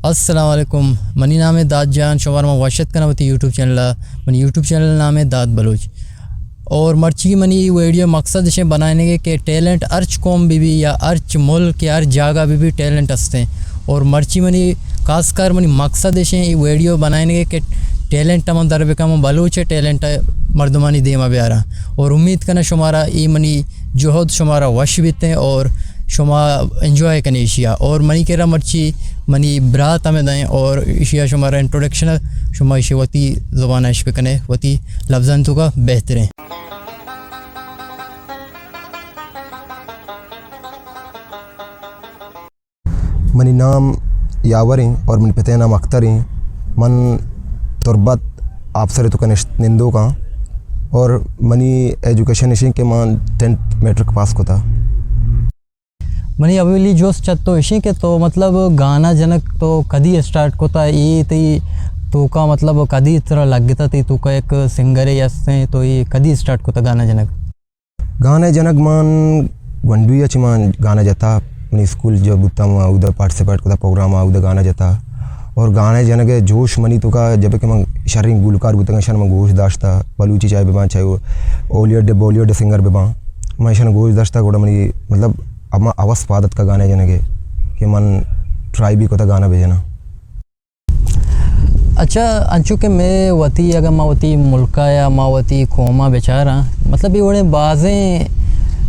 السلام علیکم، منی نام ہے داد جان، شمار ما وشت کناں وتی یوٹیوب چینل ءَ۔ منی یوٹیوب چینل نام ہے داد بلوچ۔ اور مرچی منی ویڈیو مقصد اشیں بنائینگے کہ ٹیلنٹ ہرچ قوم بی بی یا ہرچ ملک یا ہر جاگہ بی بی ٹیلنٹ ہستیں۔ اور مرچی منی خاص کر منی مقصد اشیں ای ویڈیو بنائینگے کہ ٹیلنٹ من در بکاں، من بلوچ ٹیلنٹ مردمانی دیما بیاراں۔ اور امید کناں شمارا ای منی جہد شمارا وش بیتیں اور شما انجوائے کنے ایشیا۔ اور منی کرا مرچی منی برات ہمیں دائیں اور ایشیا شمارا انٹروڈکشن ہے، شما ایشی وتی زبان اش بکنے، وتی لفظان تو کا بہتریں۔ منی نام یاور ایں اور منی پتئے نام اختر ایں۔ من تربت آپسر ءِ توکا نشت، نندوک آں اور منی ایجوکیشن اش ایں کہ من ٹینتھ میٹرک پاس کتا۔ منی اولی جست چہ تو اش ایں کہ تو مطلب گانا جنگ تو کدی اسٹارٹ کتا؟ اے تئی توکا مطلب کدی ترا لگتا تئی توکا یک سنگرے ہستیں، تو اے کدی اسٹارٹ کتا گانا جنگ؟ گانا جنگ من گونڈوی ءَ چہ من گانا جتا، منی اسکول جو بوتا، من اودا پارٹیسپیٹ کتا، پروگرام ءَ اودا گانا جتا۔ اور گانا جنگ ءِ جوش منی توکا، جب کہ من شریں گلوکار بوتگاں، شر من گوش داشتا، بلوچی چاہے بباں، چاہے ہالیوڈ، بالیوڈ سنگر بباں، من ایشان گوش داشتا، گڑا منی مطلب ہما ہوس پاد اتکا گانا جنگ ءِ کہ من ٹرائی بھی کتا گانا بجناں۔ اچھا، انچو کہ مئے وتی، اگاں ما وتی ملکا یا ما وتی قوما بچاراں، مطلب اے وڑیں بازیں،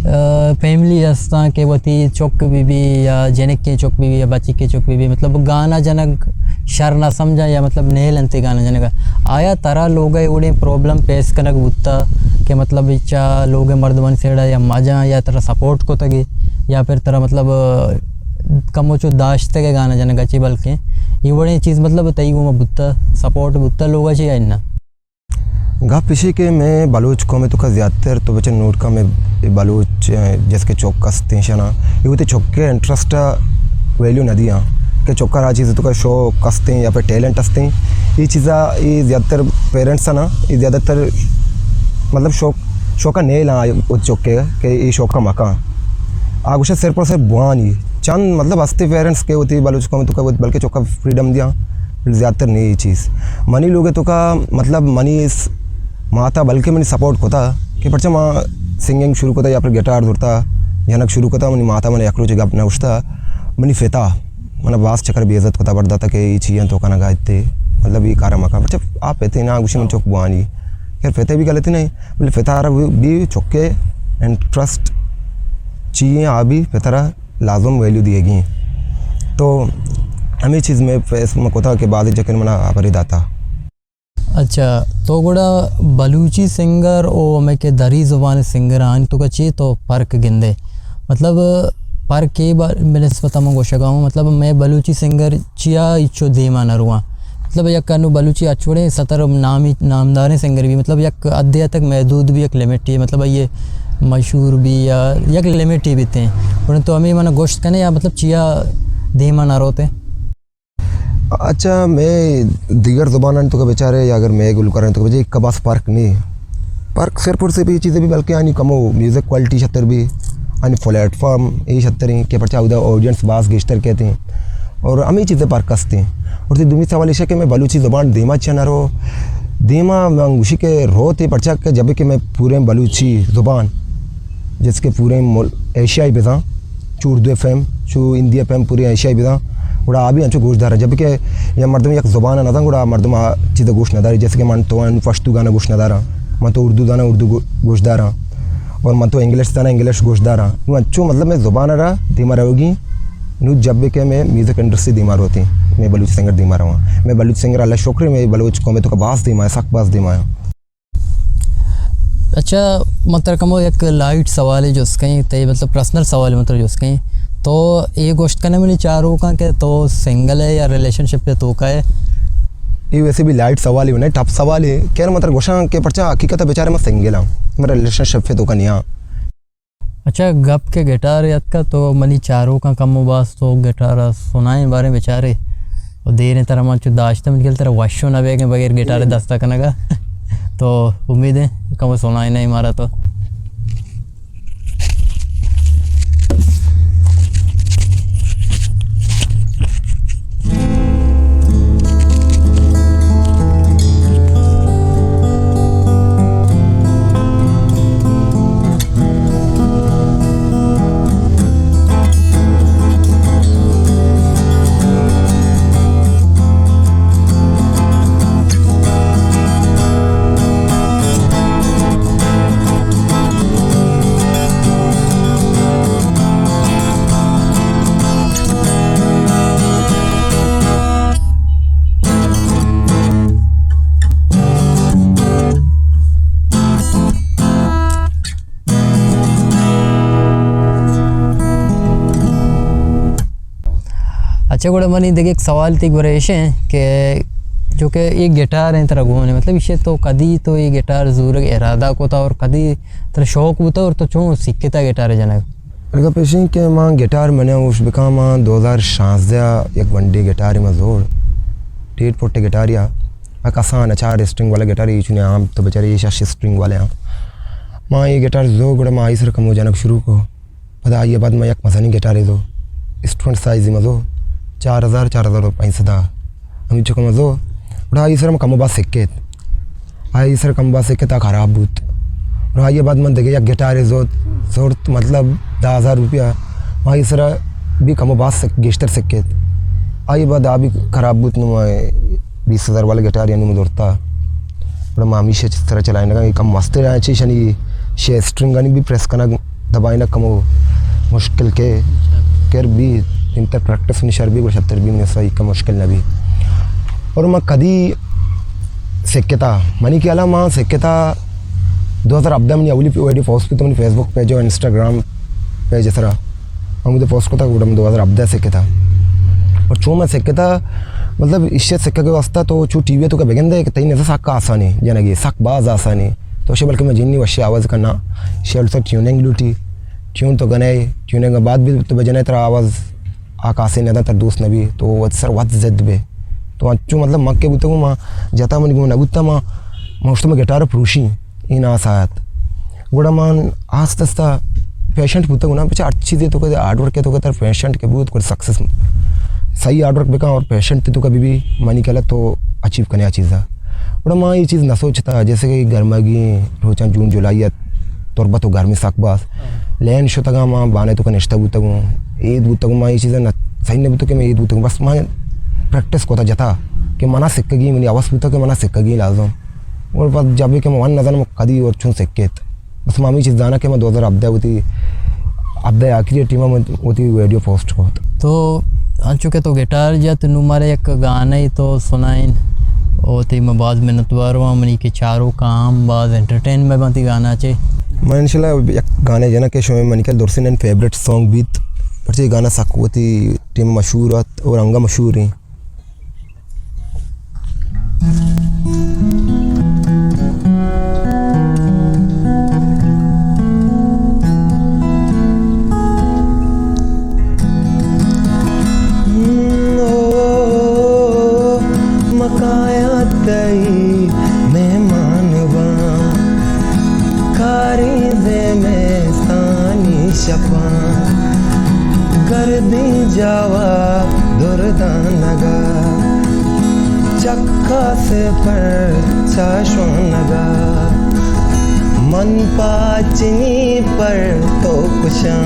آ، فیملی ہستاں کہ وتی چک بی بی یا جنکیں چک بی بی یا بچکیں چک بی بی، مطلب گانا جنگ شر نہ سمجھاں یا مطلب نیل انت گانا جنگا۔ آیا ترا لوگا اے وڑیں پرابلم پیس کنگ بوتا کہ مطلب چا لوگ مردمانی سیڑا یا مجاں یا ترا سپورٹ کتگی یا پھر ترا مطلب کمو چو داشتگ ءَ گانا جنگ ءَ چی، بلکیں اے وڑیں چیز مطلب تئی گوما بوتا، سپورٹ بوتا لوگ ءَ چی یا اناں؟ گپ ایشی کہ مئے بلوچ قوم ءِ توکا زیادتر تو بچار نوٹ کن مئے بلوچ، ءَ، جیسے کہ چک ہستیں شنا، اے وتی چک ءِ انٹرسٹ ءَ ویلیو نہ دیاں کہ چک ءَ را چیز توکا شوق ہستیں یا پھر ٹیلنٹ ہستیں، اے چیزا اے زیادتر پیرنٹس نا، اے زیادہ تر مطلب شوق، شوق ءَ نیلاں وتی چک ءَ کہ اے شوق ءَ مکاں۔ آ گوشاں صرف اور صرف بوانی۔ چند مطلب ہستے پیرنٹس کہ وتی بلوچ قوم توکا وت بلکہ چکا فریڈم دیاں، بلے زیادہ تر نہیں اے چیز۔ منی لوگ توکا مطلب منی اس ماتا بلکہ منی سپورٹ کتا کہ پرچہ ما سنگنگ شروع کتا یا پھر گٹار دھرتا، جنگ شروع کتا، منی ماتا من یک روچے گپ نہ گوشتا، منی فتا منا باز چکر بے عزت کتا بر داتا کہ اے چیاں تو کنگا اتے، مطلب اے کارا مکن۔ پرچہ آ پتے نا گوشی من چک بوانی۔ خیر فتے بھی غلطی نہیں، بلے فتا را بھی چکے انٹرسٹ چیئے آ بھی فتا را لازم ویلیو دیگی۔ تو ہمیں چیز میں فیس میں کتا کہ بعد چکر منا خبری داتا۔ اچھا، تو گڑا بلوچی سنگر او ہمیں کہ دری زبان سنگر آنی تو کا چی تو فرق گندے؟ مطلب، فرق اے با-، بہ نسبت ہمو گوشگا ہوں، مطلب، مئے بلوچی سنگر چیا ہچو دیما نہ رواں۔ مطلب، یک انو بلوچی اچ وڑیں ستر نامی، نامداریں سنگر بھی، مطلب، یک حدے تک محدود بھی، یک لمٹے، مطلب، یہ مشہور بھی یا یک لمٹے بھی تھے۔ گڑا تو ہمیں من گوشت کنے یا، مطلب، چیا دیما نہ روتے؟ اچھا، میں دیگر زبانانی توکا بچارے یا اگر میں گلوکارانی توکا بچارے، ایک باز فرق نہیں۔ فرق صرف اور صرف یہ چیزیں بھی، بلکہ آنی کمو میوزک کوالٹی شتر بھی، آنی پلیٹ فارم یہ شتر ہیں کہ پرچہ اودا آڈینس باز گیشتر کہتے ہیں اور ہمیں چیزیں فرق ہستے ہیں۔ اور دومی سوال یہ ہے کہ میں بلوچی زبان دیما چیا نہ رو، دیما من گوشی کہ روتے پرچہ کہ جب کہ میں پورے بلوچی زبان جیسے کہ پورے مل-، ایشیائی بزاں، چو اردو ایف ایم، چو ہندی ایف ایم پورے ایشیائی بزاں، گڑا آ بھی انچو گوش داراں۔ جب کہ یا مردم یک زبان نہ زان، گڑا مردم آ چیز گوش نہ داری۔ جیسے کہ من تو ان پشتو گانا گوش نہ داراں، من تو اردو زاناں، اردو گو-، گوش داراں، اور من تو انگلش زاناں، انگلش گوش داراں۔ نو انچو مطلب میں زبان را دیما روگی، نو جب کہ میں میوزک انڈسٹری دیما روتی، میں بلوچ سنگر دیما رواں۔ میں بلوچ سنگر اللہ شکر ہے، میں بلوچ قوم توکا باز دیما ہے، سخت باز دیما ہے۔ اچھا، من ترا کمو یک لائٹ سوالے جست کئیں، تئی مطلب پرسنل سوالے من ترا جست کئیں۔ تو اے گوشت کنے منی چاروکاں کہ تو سنگل ہے یا ریلیشن شپ ءِ توکا ہے؟ اے ویسے بھی لائٹ سوالے نہیں، ٹف سوالے۔ خیر من ترا گوشاں کہ پرچہ حقیقت بیچارے من سنگل ہاں، من ریلیشن شپ ءِ توکا نہیں ہاں۔ اچھا، گپ کہ گٹار ءِ اتکا تو منی چاروکاں کمو باز تو گٹار ءَ سنائیں باریں بچارے۔ و دیریں ترا من چو داشتہ من گل ترا وشو نہ بیگیں بغیر گٹار ءِ دستا کنگا۔ تو امید ہے کمو سنائیں نہیں مارا تو۔ اچھا، گڑا منی دگہ یک سوال تئی گورا ایش ایں کہ چونکہ اے گٹار ایں ترا گون ایں، مطلب ایشی تو کدی تو اے گٹار زورگ ارادہ کتا اور کدی ترا شوق بوتا اور تو چون سکتا گٹار جنگ؟ گپ ایش ایں کہ ما گٹار، من اوش بکاں، ما دو ہزار شانزدہ یک ونڈے گٹارے ما زور، ڈیڑھ فٹ گٹارے آ، آ کسان ءَ، چار اسٹرنگ والا گٹار، اے چونے عام تو بچارے اے شش اسٹرنگ والے آں۔ ما اے گٹار زو، گڑا ما آئی سر کمو جنگ شروع کو۔ پدا آئی ءَ بعد ما یک مزنیں گٹارے زو، اسٹوڈنٹ سائز ما زو، چار ہزار، چار ہزار و پنچ سد آ۔ ہمے چکا ما زو، گڑا آئی سر ما کمو باز سکت۔ آئی سر کم باز سکت، آ خراب بوت۔ گڑا آئی ءَ بعد من دگہ یک گٹارے زرت، زرت مطلب دہ ہزار روپیہ۔ آئی سر بھی کمو باز سک-، گیشتر سکت۔ آئی بعد آ بھی خراب بوت، نوں بیست ہزار والا گٹارے نوں زرتا۔ گڑا ما ہمیشی سر چلائینگا، کم مستر آ چی شنی شے اسٹرنگانی بھی پریس کنگ، دبائینگ کمو مشکل کے کر بھی، انت پریکٹس منی شر بھی، گڑا شتر بھی منی سا کم مشکل نہ بھی۔ اور ما کدی سکتا، منی خیالا ما سکتا دو ہزار ہبدہ منی اولی ویڈیو پوسٹ بیت منی فیس بک پیج و انسٹاگرام پیج سرا۔ ہمودے پوسٹ کتا، گڑا من دو ہزار ہبدہ سکتا۔ اور چون من سکتا، مطلب ایشی سکگ واسطہ تو چو ٹی وی تو کہ بگندے کہ تئی نزا سک آسانی جنگی، سک باز آسانی۔ تو شے بلکہ من جنی وشی آواز کنا، شے السا ٹیوننگ لوٹی، ٹیون تو گنے، ٹیوننگ بعد بھی تو بجنے ترا آواز آ کاسے نہ داں، ترا دوست نہ بی، تو وت سر وت زد بے۔ تو انچو مطلب من کہ بوتگوں، ما جتا منی گوں نہ بوتا، ما، ما اشتم گٹار پروشی، این آسایت۔ گڑا من آست آست پیشنٹ بوتگوں نا، بچا ہر چیزے تو کہ ہارڈ ورک تو کہ تر پیشنٹ کہ بوت، کل سکسس، صحیح ہارڈ ورک بکن اور پیشنٹ تو کہ بی بی، منی کلا تو اچیو کنے آ چیزا۔ گڑا ما یہ چیز نہ سوچتا، جیسے کہ گرمگی روچاں جون جولائی ات، تربت و گرمی سک باز۔ لین شتگاں، ما بانے تو کہ نشتہ بوتگوں، عید بوتگوں، ما یہ چیزاں نہ، صحیح نہ بوتو کہ میں عید بوتگوں، بس ما پریکٹس کوتا جتا کہ منا سکگی، منی حوس بوتا کہ منا سکگی لازم۔ اور پد جب کہ من نزانم کدی اور چون سکیت، بس ما ہمیں چیز زانا کہ ما دو ہزار ہبدہ وتی، ہبدہ آخری ٹیم وتی ویڈیو پوسٹ کو۔ تو انچو کہ تو گٹار جت، نوں مارا یک گانے تو سنائین۔ او تئی ما باز منتوار ہوں، منی کہ چاروک ہم باز انٹرٹین بہ بنت تئی گانا چے۔ من انشاءاللہ یک گانے جناں کہ شمئے منی کہ درسین فیوریٹ سانگ بیت، پرچہ گانا سک وتی ٹیم مشہور ات اور انگا مشہور ہیں۔ مکایا تئی مہمان باں، کاری زمستانی شپاں، گردیں جاوا دردانگا، چکاس پرچا شونگا، من پاچنی پر تو کشاں،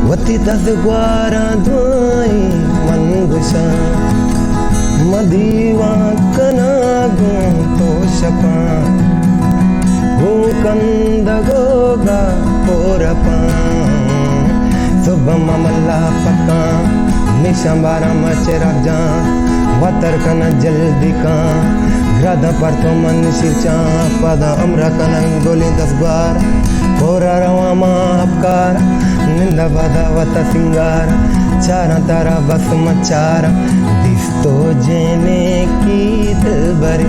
وتی دزگواراں دوئیں من گشاں، من دیوان کناں گوں تو شپاں، گوں کندگوگا پورپاں۔ صبح ما ملا پکاں، میشاں باراں ما چراغ جاں، وتر کناں جلدی کاں، گراداں پر تو من شیرچاں، پدا امرا کناں گلیں دزگوار، کورا رواں ما ہپکار، نندا پدا وتا سنگار، چاراں ترا بس ما چاراں، دیس تو جنکی دلبرے،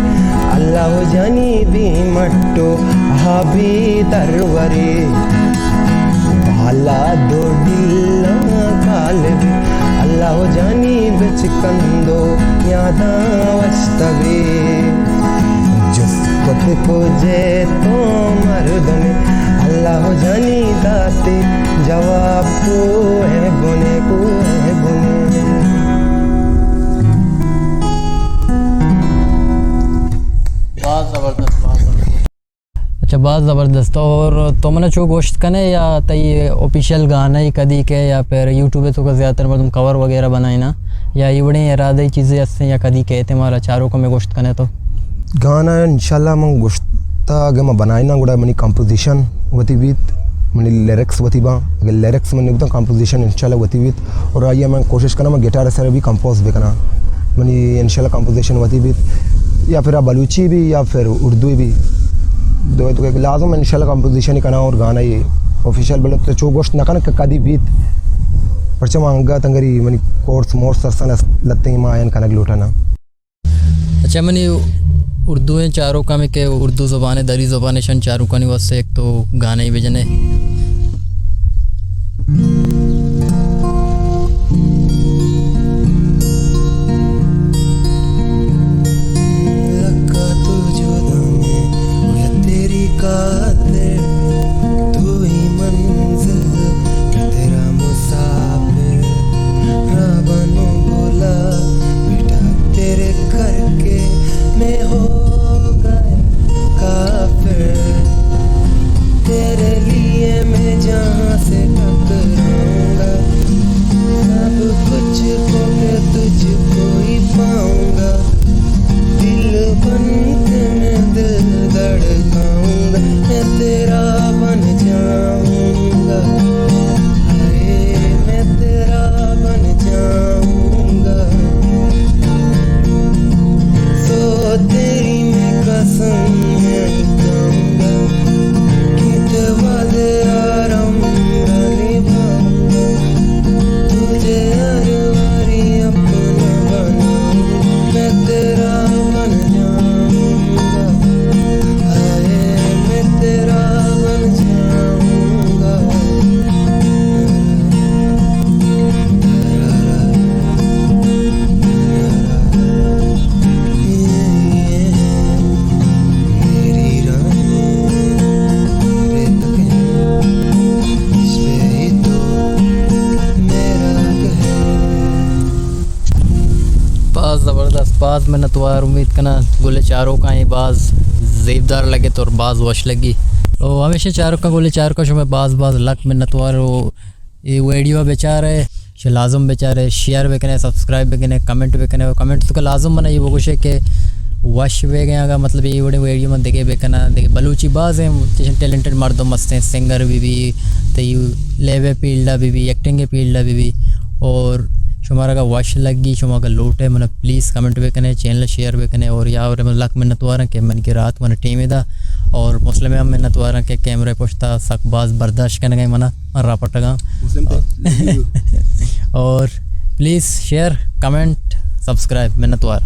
اللہ جانی بی مٹو ہابی درورے۔ بالا دو دلاں کالبے، اللہ جانی بچکندو یاداں وشتبے۔ جست کت کجے تو مردمے، اللہ جانی داتے جواب، کوہ بنے، کوہ بنے۔ باز زبردست، باز زبردست۔ اچھا، باز زبردست۔ اور تو منا چو گوشت کنے یا تئی آفیشل گانا ہی کدی کے یا پھر یوٹیوب تو کا زیادہ تر مردم کور وغیرہ بنائینا یا یہ وڑیں ارادہ چیزیں ہستیں یا کدی کہتے مارا چاروں کو میں گوشت کنے تو؟ گانا انشاءاللہ من گوشتا اگہ من بنائینا گڑا منی کمپوزیشن وتی بیت، منی لیرکس وتی باں، اگہ لیرکس من نبوتاں کمپوزیشن انشاءاللہ وتی بیت۔ اور آئی ءَ من کوشش کناں من گٹار ءِ سر ءَ بھی کمپوز بکناں، منی انشاءاللہ کمپوزیشن وتی بیت، یا پھر آ بلوچی بھی یا پھر اردو بھی، دو تو کہ لازم انشاءاللہ کمپوزیشن ہی کناں اور گانا ہی آفیشل بلے تو چو گوشت نہ کناں کہ کدی بیت۔ پرچہ ما انگا تنگری منی کورس مورس ارسان است، لتیں ما آیان کنگ لوٹانا۔ اچھا، منی اردو ہیں چاروکاں میں کہ اردو زبان ہے، دری زبان ہے، شن چاروکانی واسطے ایک تو گانے ہی بجنے۔ لکا تو جدا میں، او یا تیری خاطر، تو ہی منزل، میں تیرا مسافر۔ رابانو بولا، بیٹا تیرے کر کے میں ہو گیا کافر۔ تیرے لیے میں جہاں سے ٹکراؤں گا، سب کچھ کھو کے تجھ کو ہی پاؤں گا۔ دل بن کے میں دل دھڑکاؤں گا، میں تیرا بن جاؤں گا۔ ہائے، میں تیرا بن جاؤں گا۔ سو تیری میں قسم میں کھاؤں گا، کیتے وعدے آرام نبھاؤں گا۔ تجھے ہر واری اپنا بناؤں، میں تیرا بن جاؤں گا۔ ہائے، میں تیرا بن جاؤں گا۔ میری رانی، ریت کے عشق ہی تو میرا کہے۔ باز زبردست، باز منتوار۔ امید کناں گل چاروکاں اے باز زیبدار لگت اور باز وش لگی۔ او ہمیشہ چاروکاں، گل چاروکاں شمئے باز باز لک منتوار۔ او اے ویڈیو ءَ بچارے، شے لازم بچارے، شیئر بکنے، سبسکرائب بکنے، کمنٹ بکنے۔ اور کمنٹ تو کہ لازم منا یہ بگوشے کہ وش بیگے، اگا مطلب یہ وڑیں ویڈیو من دگے بکناں، دگے بلوچی باز ہیں، چشن ٹیلنٹڈ مردم ہستیں، سنگر بھی بھی، تے لیب فیلڈ بھی بھی، ایکٹنگ فیلڈ بھی بھی۔ اور شمارا اگا وش لگی، شما اگا لوٹے، منا پلیز کمنٹ بکنے، چینل شیئر بکنے، اور یا اور من لک منتواراں کہ من کی رات من ٹیم دا، اور مسلم ہم منتواراں کہ کیمرہ پشتا سک باز برداشت کنگے منا۔ من راہ پٹگاں۔ مسلم تے، love you۔ اور پلیز شیئر، کمنٹ، سبسکرائب، منتوار۔